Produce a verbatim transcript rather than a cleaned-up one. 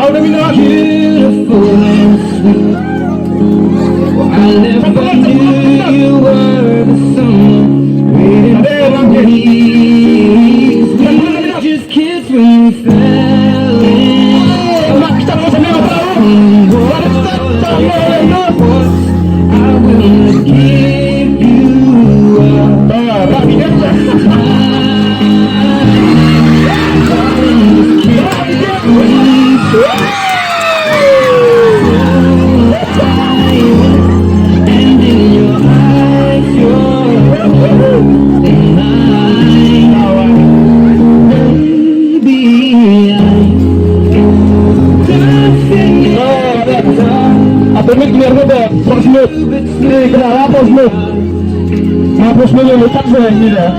Beautiful and sweet. I never knew you were the someone waiting for me. We were just kids when we fell in love. I will give you up. Ate mit mir ko ba, pas mut. Ni kena apa pas mut? Ma pas mut yang lekat saya ni dah.